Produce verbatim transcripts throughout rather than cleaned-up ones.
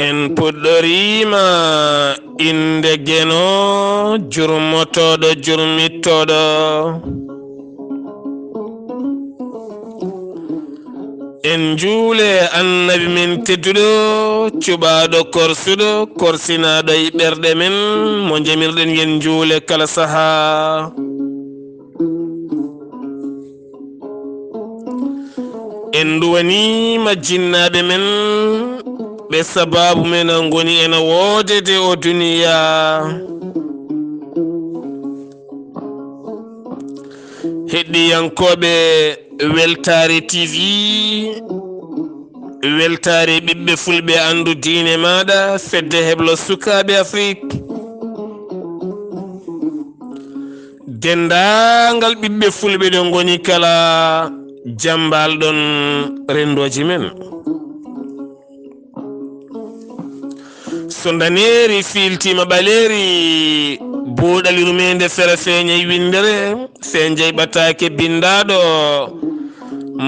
En puɗɗoriima innde Geno, jurmotooɗo, jurmittooɗo. En njuule Annabi men tedduɗo, cuɓaaɗo korsuɗo, korsinaaɗo e ɓerɗe men, mo njamirɗen yen njuule kala sahaa. En nduwaniima jinnaaɓe men, ɓe sabaabu men ngoni ena woodede o duniyaa. Heɗɗiyankooɓe Weltaare T V, Weltaare ɓiɓɓe fulɓe, anndu diine maaɗa, fedde heblo sukaaɓe Afrik. Denndaangal ɓiɓɓe fulɓe ɗo ngoni kala, jambaal ɗon renndooji men. So ndaneeri fiiltiima ɓaleeri, buuɗali rumeende fere feeñay winndere, feeñay ɓataake binndaaɗo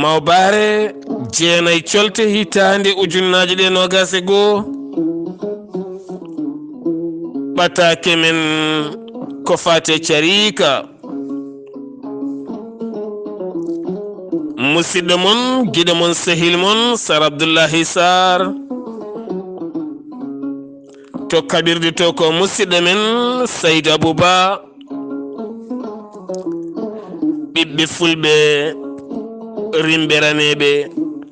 mawbaare, jeenay colte hitaande ujunnaaje ɗe noogaas e goo. Ɓataake men ko faate cariika. Musidɗo mon, giɗo mon, sehil mon, Sar Abdullahi Sar. To kaɓirɗe to ko musidɗo men, Sayd Abou Ba. Ɓiɓɓe fulɓe rimɓe raneeɓe,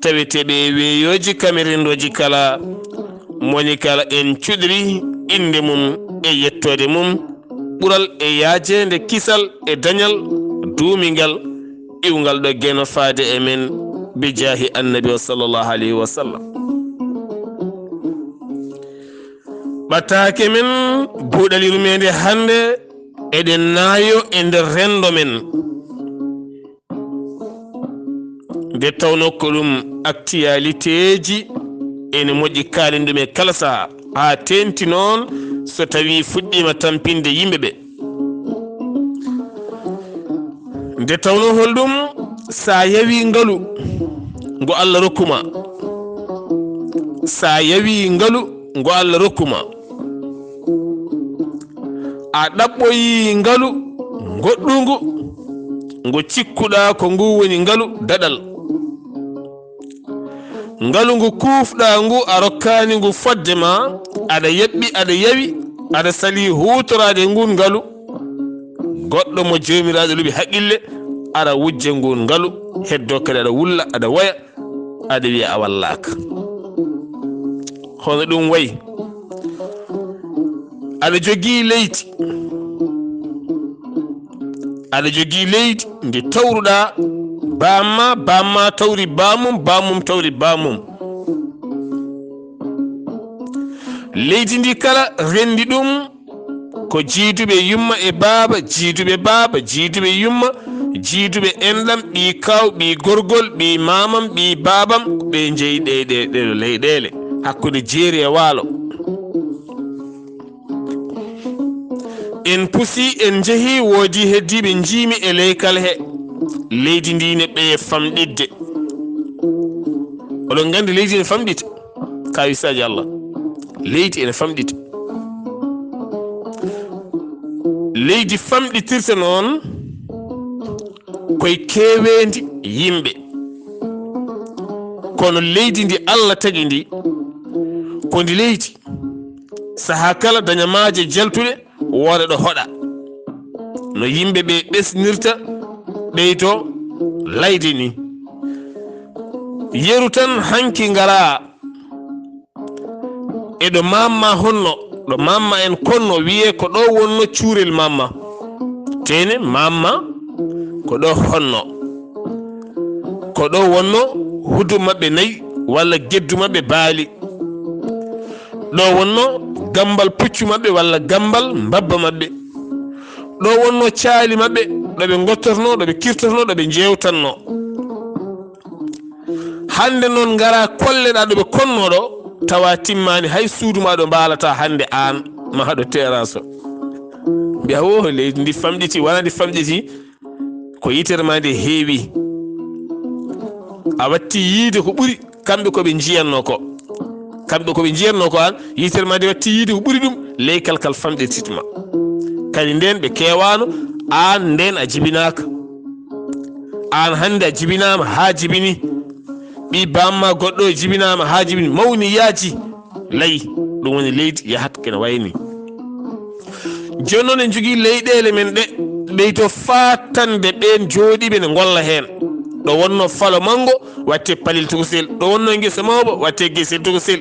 taweteeɓe e weeyooji kamerindooji kala, moni kala en cuɗiri innde mum e yettoode mum. Ɓural e yaajeende kisal e dañal duumingal iwngal ɗo Geno faade e men bi jaahi Annabi o sallallahu alayhi wa sallam. Ɓataake men buuɗal yurmeende hannde eɗen naayo e nder renndo men. Nde tawnoo ko ɗum actualitéeji ene moƴƴi kaalen ɗum e kala sahaa, haa teeŋti noon so tawii fuɗɗiima tampinde yimɓe ɓe. Nde tawnoo holɗum, so a yawii ngalu ngo Allah rokku ma, so a yawii ngalu ngo Allah rokku ma, a ɗaɓɓoyii ngalu ngoɗɗungu, ngo cikkuɗaa ko ngu woni ngalu daɗal. Ngalu ngu kuufɗaa ngu, a rokkaani ngu fodde ma, aɗa yaɓɓi, aɗa yawi, aɗa salii huutoraade nguun ngalu. Goɗɗo mo Joomiraaɗo luɓi haqqille, aɗa wujja nguun ngalu, heddoo kadi aɗa wulla, aɗa woya, aɗa wiya a wallaaka. Hono ɗum wayi, aɗa jogii leydi, aɗa jogii leydi ndi tawruɗaa, baamma, baamma tawri baamum, baamum tawri baamum. Leydi ndi kala renndi ɗum ko jiiduɓe yumma e baaba, jiiduɓe baaba, jiiduɓe yumma, jiiduɓe enɗam, ɓii kaaw, ɓii gorgol, ɓii maamam, ɓii baabam, ɓe jeyi ɗe, ɗe, ɗe leyɗeele hakkunde jeeri e waalo. En pusi, en njehi, woodi heddiiɓe njiimi e leykal he. Leydi ndi ne ɓeye famɗitde. Oɗon nganndi leydi ne famɗita. Kawisaaji Allah. Leydi ene famɗita. Leydi famɗitirta noon koye keeweendi yimɓe. Kono leydi ndi Allah tagi ndi, ko ndi leydi sahaa kala daña maaje jaltuɗe, wooda ɗo hoɗa. No yimɓe ɓe ɓesnirta, ɓeyto layde ni. Yeru tan hanki ngaraa e ɗo maamma honno, ɗo maamma en konno, wiyee ko ɗo wonno cuurel maamma. Teene maamma ko ɗo honno. Ko ɗo wonno hudu maɓɓe nayi walla geddu maɓɓe baali. Ɗo wonno gambal puccu maɓɓe walla gambal mbabba maɓɓe. Ɗo wonno caali maɓɓe, ɗo ɓe ngottorno, ɗo ɓe kirtorno, ɗo ɓe jeewtanno. Hannde noon ngaraa kolleɗaa ɗo ɓe konno ɗo, tawa timmaani hay suudu ma ɗo mbaalataa hannde aan, ma haɗo terrasse o. Mbiya, "Wo, leydi ndi famɗiti, wonaa ndi famɗiti, ko yitere ma nde heewi." A watti yiide ko ɓuri kamɓe ko ɓe njiyatno ko. Kamɓe ko ɓe njiyatnoo ko aan, yitere ma nde watti yiide ko ɓuri ɗum, leykal kal famɗirtit ma. Kadi ndeen ɓe keewaano, aan ndeen a jibinaaka. Aan hannde a jibinaama haa jibini. Ɓii baamma goɗɗo o jibinaama haa jibini, mawni yaaji, layi. Ɗum woni leydi yahat kene wayi nii. Jooni noon en njogii leyɗeele men ɗe, ɓeyto faatande ɓeen jooɗiiɓe ne ngolla heen. Ɗo wonnoo falo manngo, watte palel tokosel. Ɗo wonnoo ngesa mawba, watte gesel tokosel.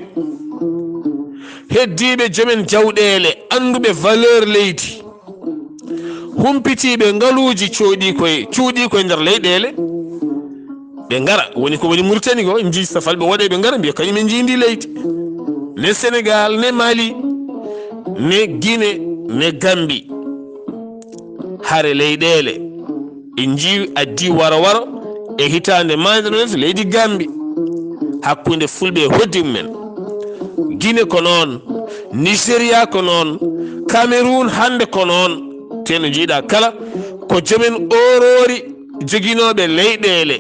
Heddiiɓe joomen jawɗeele, annduɓe valeur leydi, humpitiiɓe ngaluuji cooɗii koye, cuuɗii koye nder leyɗeele, ɓe ngara, woni ko woni Mauritanie ko, en njii safal ɓe waɗa, ɓe ngara mbiya kañum en njii ndi leydi. Ne Sénégal, ne Mali, ne Guinée, ne Gambie. Hare leyɗeele, en njii addi waro waro e hitaande maayde ɗo to leydi Gambie, hakkunde Fulɓe e hoddi mumen. Guinée ko noon, Nigeria ko noon, Cameroun hannde ko noon. Te no njiiɗa kala, ko joomen ooroori joginooɓe leyɗeele,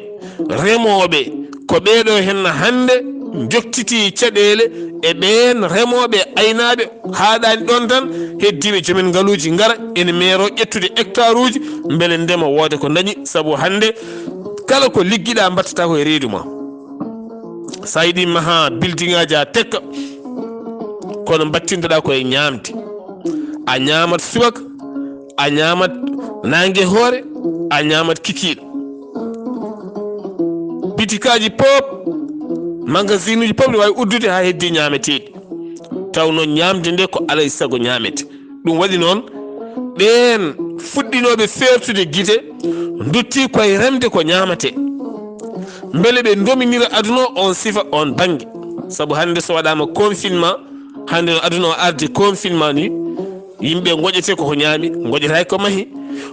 remooɓe, ko ɓeeɗo henna hannde njoktitii caɗeele e ɓeen remooɓe, aynaaɓe, haaɗaani ɗoon tan, heddiiɓe joomen ngaluuji ngara ene meeroo ƴettude hectare uji, mbele ndema wooda ko ndañi, sabu hannde kala ko liggiɗaa mbattata ko e reedu ma. So a yiɗi maha building aji a tekka, kono mbattintoɗaa ko e ñaamde. A ñaamat subaka, a ñaamat naange hoore, a ñaamat kikiiɗe. Bitikaaji pop, magasinuuji pop ne waawi uddude haa heddii ñaameteeɗi. Taw noon ñaamde nde ko alaa e sago ñaamete. Ɗum waɗi noon, ɓeen fuɗɗinooɓe feertude gite nduttii koye remde ko ñaamatee. Mbele ɓe ndominira aduna o oon sifa, oon bannge. Sabu hannde so waɗaama confinement, hannde no aduna o ardi confinement ni, yimɓe ngoƴete ko ko ñaami, ngoƴetaake ko mahi,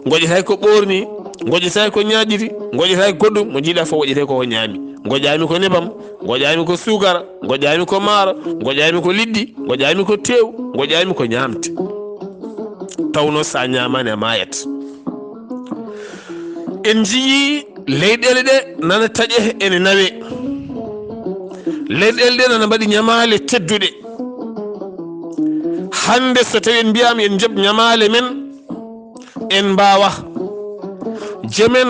ngoƴetaake ko ɓoorni, ngoƴetaake ko ñaaƴiri, ngoƴetaake goɗɗum, mo njiiɗa fof ngoƴete ko ko ñaami. Ngoƴaami ko nebam, ngoƴaami ko suukara, ngoƴaami ko maaro, ngoƴaami ko liɗɗi, ngoƴaami ko teew, ngoƴaami ko ñaamde. Tawnoo so a ñaamaani a maayat. En njiyii leyɗeele ɗe nana taƴe ene nawe. Leyɗeele ɗe nana mbaɗi ñamaale tedduɗe. Hannde so tawi en mbiyaama en njoɓ ñamaale men, en mbaawa. Jomen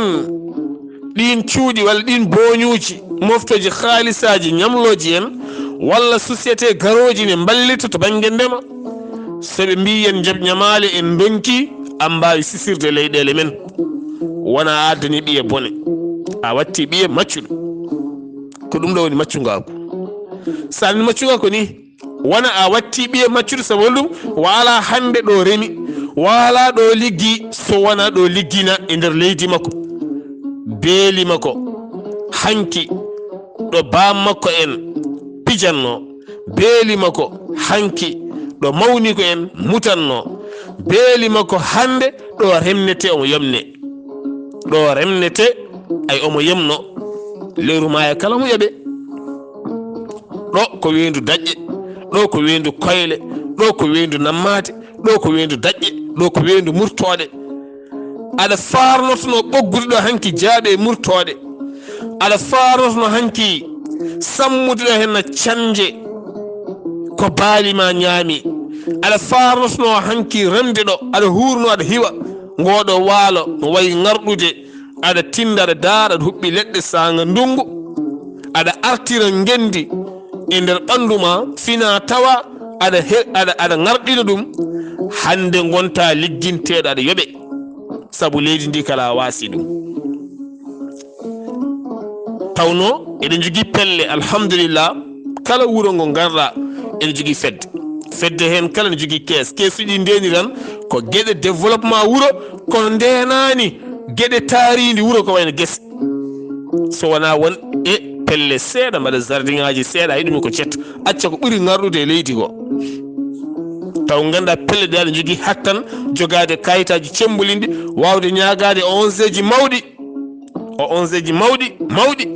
ɗiin cuuɗi walla ɗiin booñuuji, moftooji haalisaaji, ñamlooji en, walla société garooji ne mballita to bannge ndema. So ɓe mbii en njoɓ ñamaale, en ndonki, a mbaawi sisirde leyɗeele men. Wona a addani ɓiye bone, a watti ɓiye maccuɗo. Ko ɗum ɗo woni maccungaaku. So a ni maccungaaku ni, wona a watti ɓiye maccuɗo, sabu ɗum wala hannde ɗo remi, wala ɗo liggi, so wona ɗo liggina e nder leydi makko, beeli makko, hanki ɗo baam makko en pijanno, beeli makko hanki ɗo mawni ko en mutanno, beeli makko hannde ɗo remnete omo yomne, ɗo remnete ay omo yomno, lewru maaya kala mo yoɓe. Ɗo ko weendu daƴƴe, ɗo ko weendu koyle, ɗo ko weendu nammaade, ɗo ko weendu daƴƴe, ɗo ko weendu murtooɗe. Aɗa faarnotono ɓoggude ɗo hanki jaaɓe e murtooɗe. Aɗa faarnotono hanki sammude ɗo henna canje ko baali ma ñaami. Aɗa faarnotono hanki remde ɗo, aɗa huurno, aɗa hiwa. Ngoɗo waalo no wayi ŋarɗude, aɗa tinda, aɗa daara, aɗa huɓɓi leɗɗe saanga ndungu. Aɗa artira ngendi e nder ɓanndu ma, fina tawa aɗa he-, aɗa, aɗa ŋarɗina ɗum. Hannde ngonta ligginteeɗo, aɗa yoɓe, sabu leydi ndi kala a waasi ɗum. Tawno eɗen njogii pelle, alhamdulillah, kala wuro ngo ngarɗa ene jogii fedde. Fedde heen kala ne jogii kees. Keesuuji ɗi ndeeniri tan ko geɗe développement wuro, kono ndeenaani geɗe taariindi wuro ko wayno gese. So wonaa won e pelle seeɗa, mbaɗa jardin ŋaaji seeɗa, a yiɗumi ko cet, acca ko ɓuri ŋarɗude e leydi ko. Taw ngannduɗaa pelle ɗe aɗa jogii hattan jogaade kayitaaji cemmbolinɗi, waawde ñaagaade O N G ji mawɗi, O N G ji mawɗi, mawɗi,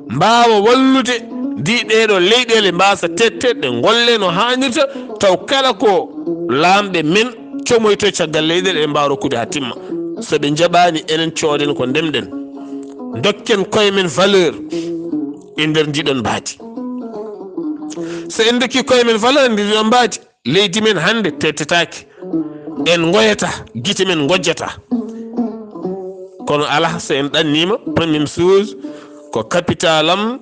mbaawa wallude ndi ɗeeɗo leyɗeele mbaasa teetteede, ɗe ngolle no haanirta, taw kala ko laamɓe men comoyto caggal leyɗeele, ɓe mbaawa rokkude haa timma. So ɓe njaɓaani, enen cooden ko ndemɗen. Ndokken koye men valeur e nder ndiɗon mbaadi. So en ndokki koye men valeur ndi ɗon mbaadi, leydi men hannde tettetaaki. En ngoyata, gite men ngojjata. Kono alaa, so en ɗanniima première chose, ko capital am,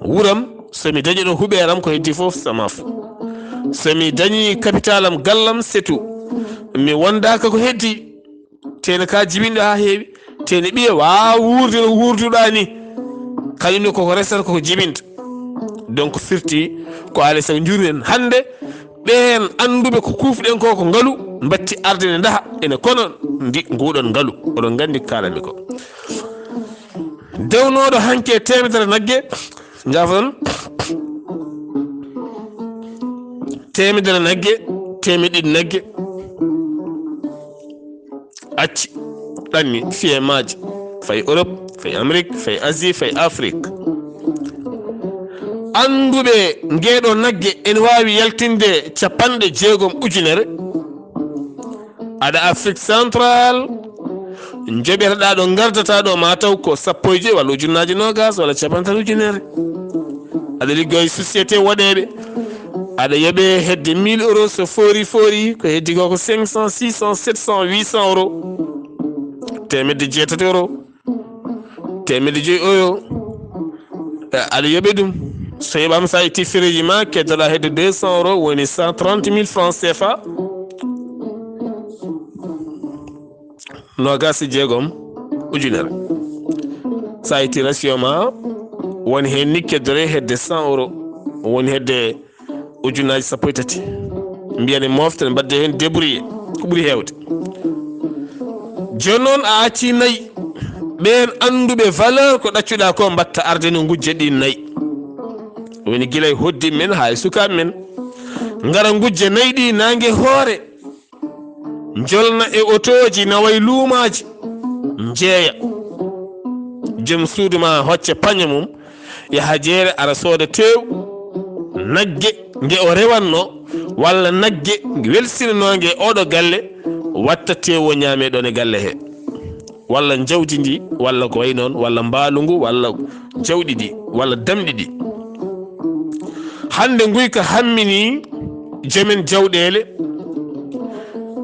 wuram, so mi dañi ɗo huɓeeram, ko heddi fof sama fu. So mi dañi capital am, gallam, setu, mi wondaaka ko heddi. Tene ka jibinɗo haa heewi, tene ɓiye waawa wuurde no wuurduɗaa ni. Kañum ne koko resata koko jibinta. Donc firti ko alay sago njuren hannde ɓeen annduɓe ko kuufɗen ko ko ngalu mbatti arde ne ndaha ene kono ndi nguɗon ngalu. Oɗon nganndi ko kaalanmi ko. Dewnooɗo hanki e teemedere nagge, njaafoɗon, teemedere nagge, teemeɗe ɗiɗi nagge, acci, ɗanni, fiye maaji, fay Europe, fay Amérique, fay Asie, fay Afrique. Annduɓe ngeeɗo nagge ene waawi yaltinde capanɗe jeegom ujunere. Aɗa Afrique Central, njoɓeteɗaa ɗo, ngardata ɗo, ma taw ko sappo e joyi walla ujunnaaji noogas walla capanɗe tati ujunere. Aɗa liggoye société woɗeeɓe, aɗa yoɓe hedde mille euros, so foori foori, ko heddi ko ko cinq cents, six cents, sept cents, huit cents euros, teemedde jeetati euros, teemedde joyi euro, eh, aɗa yoɓe ɗum. So heɓaama, so a itti fereeji ma, keddoɗaa hedde deux cents euros, woni cent trente mille francs C F A, noogas e jeegom ujunere. So a itti ratio ma, woni heen ni keddore hedde cent euros, woni hedde ujunnaaji sappo e tati. Mbiyen e mofte, mbaɗde heen débrouillé, ko ɓuri heewde. Jooni noon a acci nayi, ɓeen annduɓe valeur ko ɗaccuɗaa ko mbatta arde no ngujja ɗin nayi. Woni gila e hoddi men haa e sukaaɓe men. Ngara ngujja nayi ɗi naange hoore. Njolna e otooji, nawa e luumaaji, njeeya. Joom suudu ma hocca pañe mum, yaha jeere, ara sooda teew, nagge nge o rewannoo, walla nagge nge welsinanoo nge oɗo galle, watta teew o ñaame ɗon e galle he. Walla jawdi ndi, walla ko wayi noon, walla mbaalu ngu, walla jawɗi ɗi, walla damɗi ɗi. Hannde nguyka hammini joomen jawɗeele,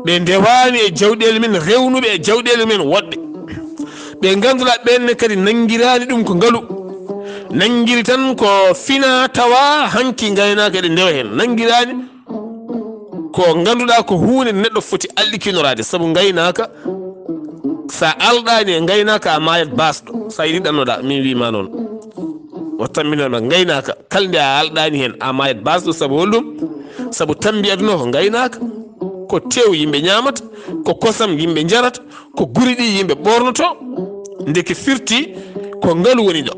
ɓe ndewaani e jawɗeele men, rewnuɓe e jawɗeele men woɗɓe. Ɓe ngannduɗaa ɓeen ne kadi nanngiraani ɗum ko ngalu. Nanngiri tan ko fina tawa hanki ngaynaaka eɗe ndewa heen. Nanngiraani ko ngannduɗaa ko huunde neɗɗo foti alɗikinoraade, sabu ngaynaaka, so a alɗaani e ngaynaaka, a maayat baasɗo. So a yiɗi ɗannoɗaa, min wii ma noon. O tammbinanma ngaynaaka, kala nde a alɗaani heen, a maayat baasɗo. Sabu holɗum? Sabu tammbi aduna ko ngaynaaka. Ko teew yimɓe ñaamata, ko kosam yimɓe njarata, ko guri ɗi yimɓe ɓoornoto. Ndeke firti ko ngalu woni ɗo.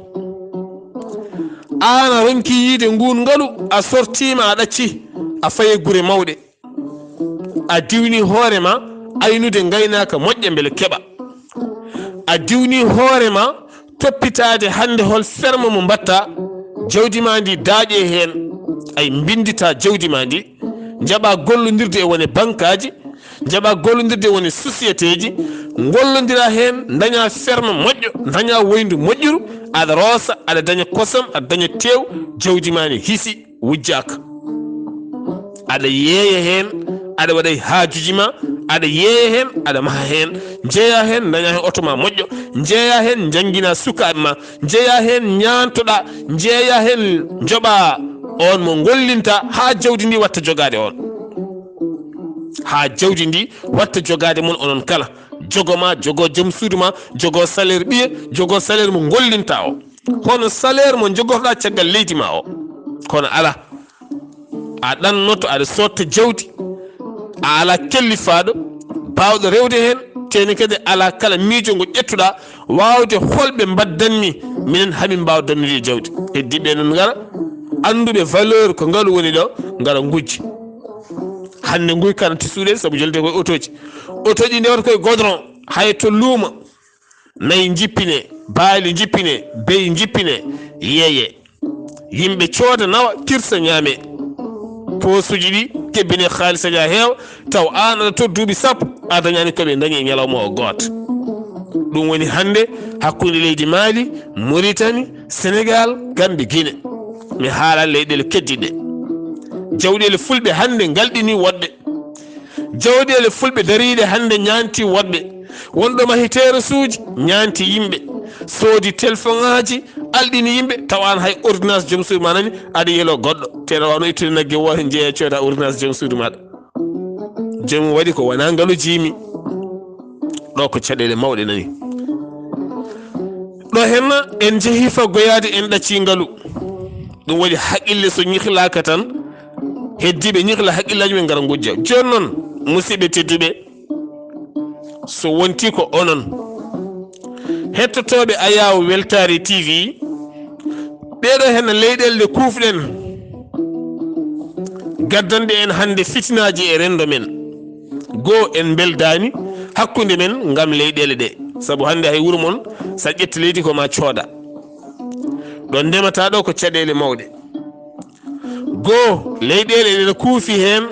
Aan a ronki yiide nguun ngalu, a sortiima, a ɗacci, a fayi gure mawɗe. A diwni hoore ma aynude ngaynaaka moƴƴa mbele keɓa. A diwni hoore ma toppitaade hannde hol ferme mo mbatta, jawdi ma ndi daaƴe heen, ay mbinndita jawdi ma ndi, njaɓa gollondirde e wone bankaaji, njaɓa gollondirde e wone sociétéji, ngollondira heen, daña ferme moƴƴo, daña woyndu moƴƴuru, aɗa roosa, aɗa daña kosam, aɗa daña teew, jawdi ma ndi hisi, wujjaaka. Aɗa yeeya heen, aɗa waɗa e haajuuji ma, aɗa yeeya heen, aɗa maha heen, njeeya heen, daña heen oto ma moƴƴo, njeeya heen, njanngina sukaaɓe ma, njeeya heen, ñaantoɗa, njeeya heen, njoɓa on mo ngollinta haa jawdi ndi watta jogaade on. Haa jawdi ndi watta jogaade mon onon kala. Jogo ma, jogo joom suudu ma, jogo salaire ɓiye, jogo salaire mo ngollinta o. Hono salaire mo jogorɗa caggal leydi ma o. Kono ala, a ɗannoto aɗa sotta jawdi, a ala kellifaaɗo baawɗo rewde heen, tene kadi ala kala miijo ngo ƴettuɗa waawde holɓe mbaddanmi minen hamin mbaawa dannude e jawdi. Heddiiɓe noon ngara, annduɓe valeur ko ngalu woni ɗo, ngara ngujja. Hannde nguy kana tisuɗen sabu jolde koye otoji. Otoji ndewata koye godron, hay to luuma. Nayi njippine, baali njippine, beyi njippine, yeeye. Yimɓe cooda nawa, kirsa ñaame. Poosuji ɗi kebbine haalisa ja heewa, taw aan aɗa to duuɓi sappo, a dañaani ko ɓe dañi e ñalawma o gooto. Ɗum woni hannde hakkunde leydi Mali, Mauritanie, Sénégal, Gambie, Guinée. Mi haala leyɗeele keddiɗe. Jawɗeele fulɓe hannde ngalɗini woɗɓe. Jawɗeele fulɓe dariiɗe hannde ñaanti woɗɓe. Wonɗo mahi terasuuji ñaanti yimɓe. Soodi telefoŋaaji alɗini yimɓe. Tawa aan hay ordonnance joom suudu ma nani aɗa yelo goɗɗo. Te rawaano ittude nagge woote njeeya cooda ordonnance joom suudu maaɗa. Joomum waɗi ko wonaa ngalu jiimi. Ɗo ko caɗeele mawɗe nani. Ɗo henna en njehii faggoyaade en ɗaccii ngalu. Ɗum waɗi haqqille so ñihlaaka tan heddiiɓe ñihla haqqillaaji men ngara ngujja. Jooni noon musidɓe tedduɓe, so wontii ko onon hettotooɓe Ayaawo Weltaare T V, ɗeeɗo henna leyɗeele ɗe kuufɗen gaddanɗe en hannde fitinaaji e renndo men. Goo en mbeldaani hakkunde men ngam leyɗeele ɗe. Sabu hannde hay wuro mon so a ƴetti leydi ko ma cooda. Ɗo ndemata ɗo ko caɗeele mawɗe. Goo leyɗeele ɗe kuufi heen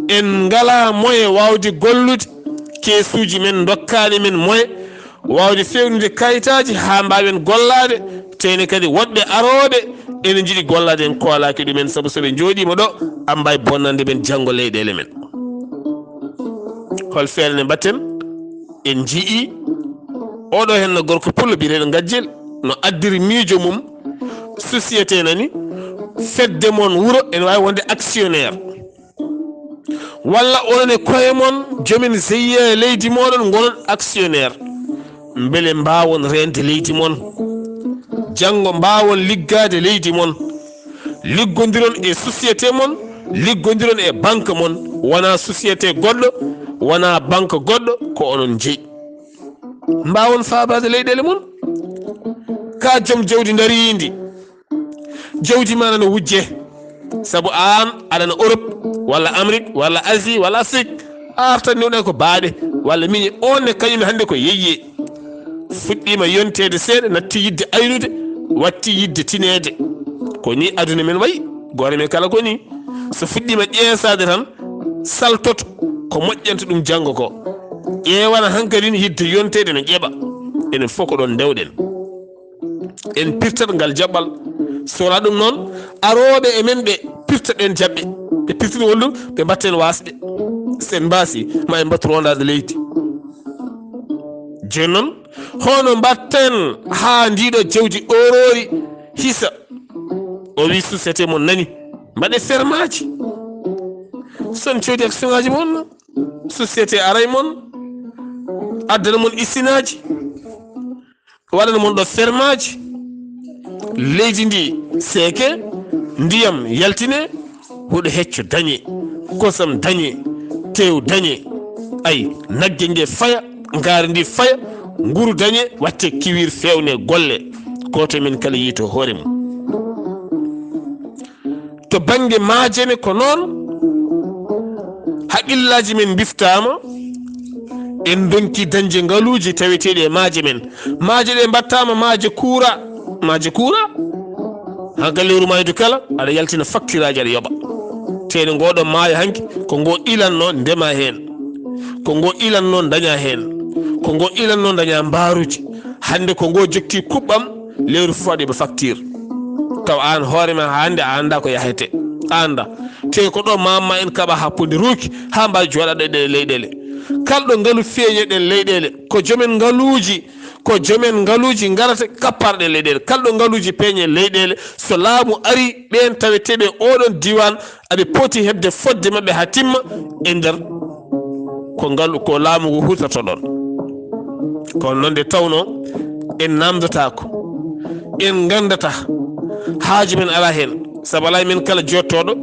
en ngalaa moye waawde gollude keesuuji men ndokkaani men moye waawde feewnude kayitaaji haa mbaawen gollaade, teyne kadi woɗɓe arooɓe ene njiɗi gollaade en koolaaki ɗumen, sabu so ɓe njooɗiima ɗo aɓe mbaawi bonnande men janngo leyɗeele men. Hol feere nde mbaɗten? En njiyii oɗo henna gorko pullo biyeteeɗo Gajjel no addiri miijo mum société nani fedde mon wuro ene waawi wonde actionnaire. Walla onon e koye mon, jomin jeyi e leydi mooɗon, ngonon actionnaire. Mbele mbaawon reende leydi mon. Janngo mbaawon liggaade leydi mon. Liggondiron e société mon, liggondiron e banque mon. Wonaa société goɗɗo, wonaa banque goɗɗo, ko onon jeyi. Mbaawon faabaade leyɗeele mon. Ka joom jawdi ndariindi. Jawdi ma nana wujje. Sabu aan aɗana Europe, walla Amérique, walla Asie, walla Afrique. A artan ni ko baaɗe, walla miñe. On ne kañum hannde ko yeyye. Fuɗɗiima yonteede seeɗa, natti yiɗde aynude, watti yiɗde tineede. Ko ni aduna men wayi, gooto men kala ko ni. So fuɗɗiima ƴeesaade tan, saltoto ko moƴƴanta ɗum janngo ko. Ƴeewana hankadi yiɗde yonteede no ƴeɓa. Enen fof ko ɗoon ndewɗen. En pirtat ngal jaɓɓal. So wonaa ɗum noon, arooɓe e men ɓe pirta ɓeen jaɓɓe. Ɓe pirtini wonde ɓe mbatten waasɓe. So en mbaasi, ma en mbattu rondaade leydi. Jooni noon, hono mbatten haa ndiiɗo jawdi orori hisa? O wi société mon nani, mbaɗe fermaaji. Son coodi actionaaji mon, société aray mon, addana mon isinaaji. Waɗana mon ɗo fermaaji. Leydi ndi seeke, ndiyam yaltine, huɗo hecco dañe, kosam dañe, tew dañe. Ay, nagge nge faya, ngaari ndi faya, nguru dañe, watte kiwiir fewne golle. Gooto men kala yiyto hoore mum. To bannge maaje ne ko noon, haqqillaaji men mbiftaama, en ndonki dañde ngaluuji taweteeɗi e maaje men. Maaje ɗe mbaɗtaama maaje kuura, maaje kuura. Haa ka lewru maaydu kala, aɗa yaltina faktiraaji, aɗa yoɓa. Teede ngoo ɗoo maayo hanki, ko ngoo ilanno ndema heen. Ko ngoo ilanno daña heen. Ko ngoo ilanno daña mbaaruuji. Hannde ko ngoo jokki kuɓɓam, lewru fof aɗa yoɓa facture. Taw aan hoore ma hannde a anndaa ko yahete. A anndaa. Te ko ɗo mamma en kaɓa hakkunde ruuki haa mbaawi jooɗaade e ɗee leyɗeele. Kala ɗo ngalu feeñi e ɗeen leyɗeele, ko jomen ngaluuji, ko jomen ngaluuji ngarata kappara ɗeen leyɗeele. Kala ɗo ngaluuji peeñi e leyɗeele, so laamu arii, ɓeen taweteeɓe e ooɗoon diiwaan, aɓe poti heɓde fodde maɓɓe haa timma e nder ko ngal, ko laamu ngu huutorto ɗoon. Kono noon nde tawnoo en naamndotaako, en nganndataa, haaju men alaa heen, sabu alaa e men kala jooɗtooɗo,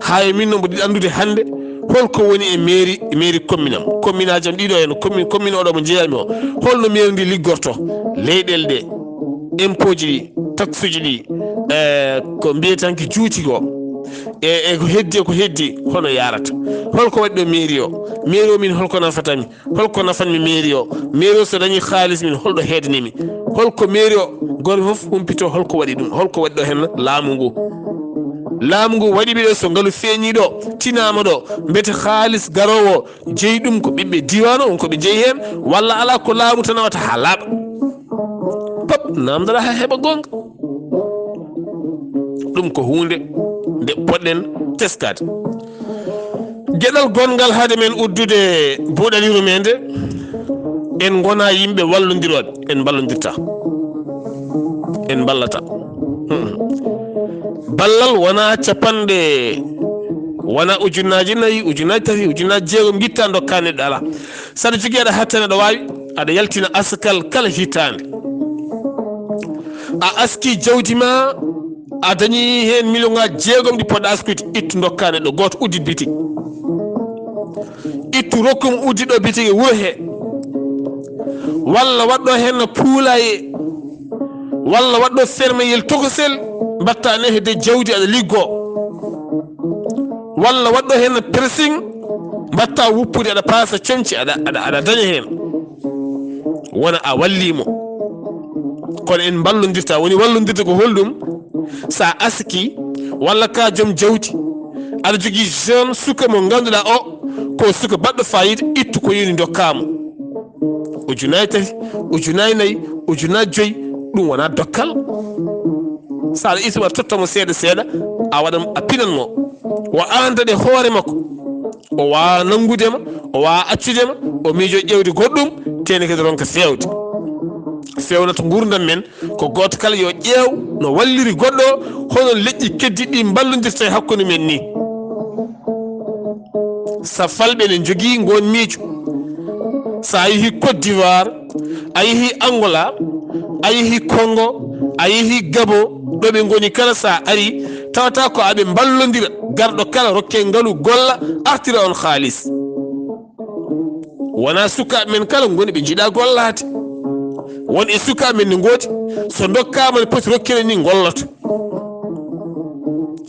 haa e min noon mboɗo yiɗi anndude hannde hol ko woni e mairie, e mairie commune am, commune aji am ɗiɗo heen, commune, commune oɗo mo njeeyami o, holno mairie ndi liggorto, leyɗeele ɗe, impôt ji ɗi, taxe uji ɗi, e ko mbiyetenki juuti ko, e, e ko heddi, e ko heddi, hono yarata? Holko waɗi ɗo mairie o? Mairie o min holko nafatami? Holko nafanmi mairie o? Mairie o so dañi haalis min holɗo heedanimi? Holko mairie o? Gooto fof humpito holko waɗi ɗum, holko waɗi ɗo heen laamu ngu. Laamu ngu waɗi ɓe ɗo so ngalu feeñi ɗo, tinaama ɗo, mbete haalis garoowo o jeyi ɗum ko ɓiɓɓe diiwaan o, on ko ɓe jeyi heen, walla alaa ko laamu tan nawata haa laaɓa? Pap, naamndoɗaa haa heɓa goonga. Ɗum ko huunde nde poɗɗen Teskaade. Geɗal gonngal hade men uddude buuɗal yurmeende, en ngona yimɓe wallondirooɓe, en mballondirta. En mballata. Hmm. Ballal wona capanɗe, wona ujunnaaji nayi, ujunnaaji tati, ujunnaaji jeegom, ngitta ndokka neɗɗo, alaa. Saɗa jogii aɗa hattana, aɗa waawi, aɗa yaltina askal kala hitaande. A aski jawdi ma, a dañi heen million ŋaaji jeegom ɗi poɗɗa askude, ittu ndokka neɗɗo gooto, uddit bitig. Ittu rokkum uddit ɗo bitig e wuro he. Walla waɗɗo heen no poulailler, walla waɗɗo fermeyel tokosel, mbatta ne hedde jawdi aɗa liggo. Walla waɗɗo heen no pressing, mbatta wuppude aɗa paasa comci aɗa, aɗa, aɗa daña heen. Wona a wallimo. Kono en mballondirta, woni wallondirde ko holɗum? Sa aski, walla ka joom jawdi, aɗa jogii jeune suka mo ngannduɗaa o, ko suka baɗɗo fayida, ittu ko yoni ndokkamo. Ujunnaaji tati, ujunnaaji nayi, ujunnaaji joyi, ɗum wona dokkal. Sa aɗa ittu aɗa totta mo seeɗa seeɗa, a waɗan, a pinan mo. Wa an daɗe hoore makko. O waawa nanngude ma, o waawa accude ma, o miijo ƴeewde goɗɗum, tene kadi ronka feewde. Feewnata nguurndam men, ko gooto kala yo ƴeew no walliri goɗɗo, hono leƴƴi keddiɗi ɗi mballondirta e hakkunde men ni. Sa falɓe ne njogii ngoon miijo. Sa yehi Côte d'Ivoire, a yehi Angola, a yehi Congo, a yehi Gabon, ɗo ɓe ngoni kala sa ari, tawata ko aɓe mballondira, garɗo kala rokke ngalu golla, artira on haalis. Wona sukaaɓe men kala ngoni ɓe njiɗa gollaade. Won e sukaaɓe men ne ngoodi, so ndokkaama ne poti rokkire ni ngolloto.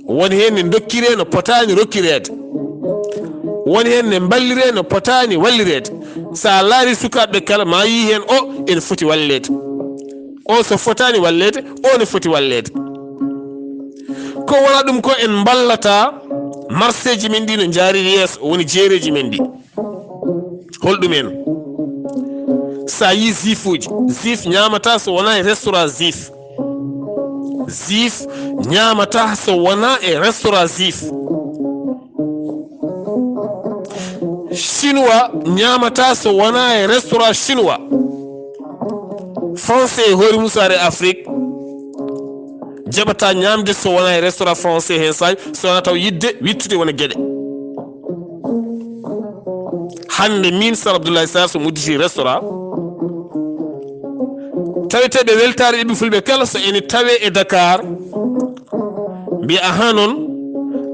Won heen ne ndokkire no potaani rokkireede. Won heen ne mballire no potaani wallireede. Sa laari sukaaɓe kala ma yii heen o ene foti walleede. O so fotaani walleede, o ne foti walleede. Ko wona ɗum ko en mballata marseeji men ɗi no njaariri yeeso, woni jeereeji men ɗi. Holɗum en? Sa yi zifuuji, zif ñaamata so wona e restaurant zif. Zif ñaamata so wona e restaurant zif. Chinois ñaamata so wona e restaurant chinois. Français e hoore mum so ari Afrique, jaɓata ñaamde so wona e restaurant français heen, so wona taw yiɗde wittude wona geɗe. Hannde min Sar Abdoulaye Sarr so mi udditi restaurant, taweteeɓe weltaare ɓiɓɓe fulɓe kala so ene tawe e Dakar, mbiya aha noon,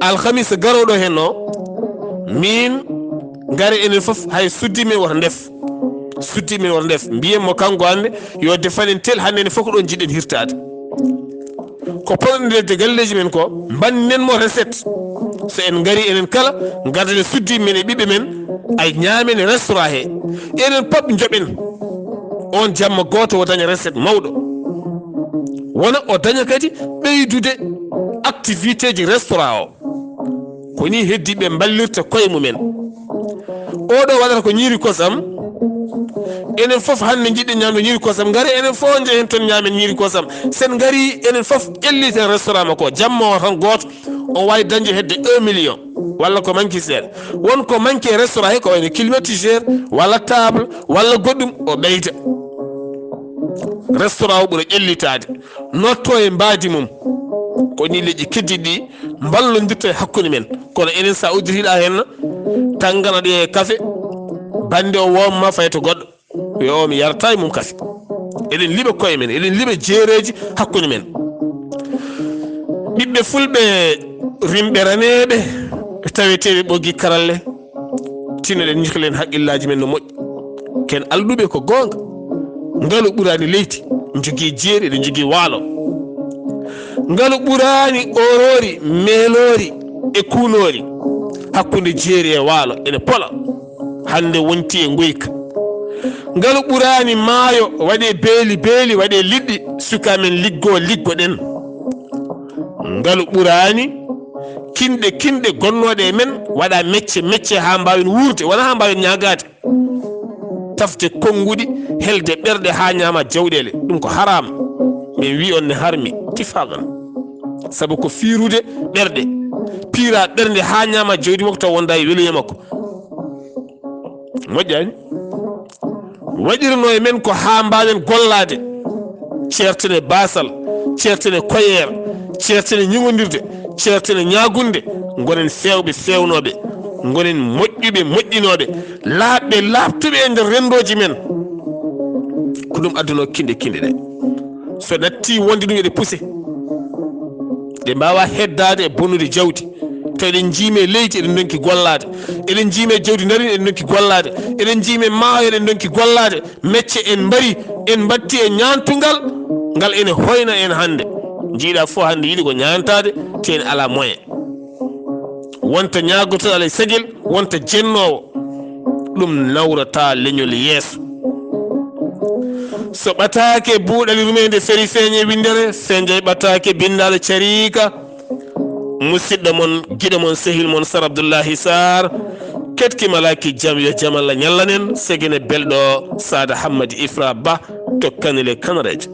alhamisa garooɗo heen o, min ngare enen fof, hay suddi men woto ndef. Suddi men woto ndef. Mbiyen mo kanko hannde yo defan en tel, hannde enen fof ko ɗoon njiɗen hirtaade. Ko potɗen ndefde galleeji men ko, mbaɗnen mo recette. So en ngari enen kala, ngaddanen suddi men e ɓiɓɓe men, ay ñaamen e restaurant he. Enen pop njoɓen. On jamma gooto o daña recette mawɗo. Wona o daña kadi ɓeydude activité ji restaurant o. Ko ni heddiiɓe mballirta koye mumen. Oɗo waɗata ko ñiiri kosam. Enen fof hannde njiɗɗen ñaamde ñiiri kosam. Ngare enen fof njehen toon ñaamen ñiiri kosam. Sen ngari enen fof ƴelliten restaurant makko. Jamma o tan gooto o waawi dañde hedde un million. Walla ko manki seeɗa. Won ko manki e restaurant he ko wayno climatiseur, walla table, walla goɗɗum, o ɓeyda. Restaurant o ɓura ƴellitaade. Notto e mbaadi mum. Ko ni leƴƴi keddiɗi ɗi mballondirta e hakkunde men. Kono enen sa udditiɗa heen, tanngan aɗa yeeya kafe, bannde o wooma ma fay to goɗɗo. Wiya o mi yarata e mum kafe. Eɗen liɓa koye men, eɗen liɓa jeereeji hakkunde men. Ɓiɓɓe fulɓe rimɓe raneeɓe, taweteeɓe ɓoggi karalle, tinoɗen ñikilen haqqillaaji men no moƴƴi. Ken alɗuɓe ko goonga. Ngalu ɓuraani leydi, njogii jeeri, eɗen njogii waalo. Ngalu ɓuraani oroori, meeloori e kuunoori. Hakkunde jeeri e waalo ene pola. Hannde wonti e ngoyka. Ngalu ɓuraani maayo, waɗee beeli, beeli, waɗee liɗɗi, sukaamen liggoo, liggoɗen. Ngalu ɓuraani kinɗe, kinɗe gonnooɗe e men, waɗa mecce, mecce haa mbaawen wuurde, wonaa haa mbaawen ñaagaade. Tafde konnguɗi, helde ɓerɗe haa ñaama jawɗeele. Ɗum ko haraam. Min wi on ne harmi, tifaqan. Sabu ko fiirude ɓerɗe. piira ɓernde haa ñaama jawdi makko taw wonda e weluye makko. Moƴƴaani. Waɗirno e men ko haa mbaawen gollaade, ceerten e baasal, ceerten e koyeer, ceerten e ñiŋondirde, ceerten e ñaagunde, ngonen feewɓe feewnooɓe, ngonen moƴƴuɓe moƴƴinooɓe, laaɓɓe laaɓtuɓe e nder renndooji men. Ko ɗum adduno kinɗe kinɗe ɗe. So natti wonde ɗum eɗe puse, ɗe mbaawa heddaade e bonnude jawdi. Tawi eɗen njiimi e leydi, eɗen ndonki gollaade. Eɗen njiimi e jawdi ndari, eɗen ndonki gollaade. Eɗen njiimi e maayo, eɗen ndonki gollaade. Mecce en mbari, en mbatti e ñaantungal, ngal ene hoyna en hannde. Njiiɗa fof hannde yiɗi ko ñaantaade, te en alaa moyen. Wonta ñaagotoɗo Alaa e sagel, wonta jennoowo. Ɗum nawrata leñol yeeso. So ɓataake buuɗali rumeende feri feeñe winndere, feeñe ɓataake binndaale cariika. Musidɗo mon, giɗo mon, sehil mon, Sar Abdullahi Sar, ketki malaaki jam, yo jam Allah ñallanen, segene belɗo Saada Hammadi Ifra Ba to Kanile Kanareejo.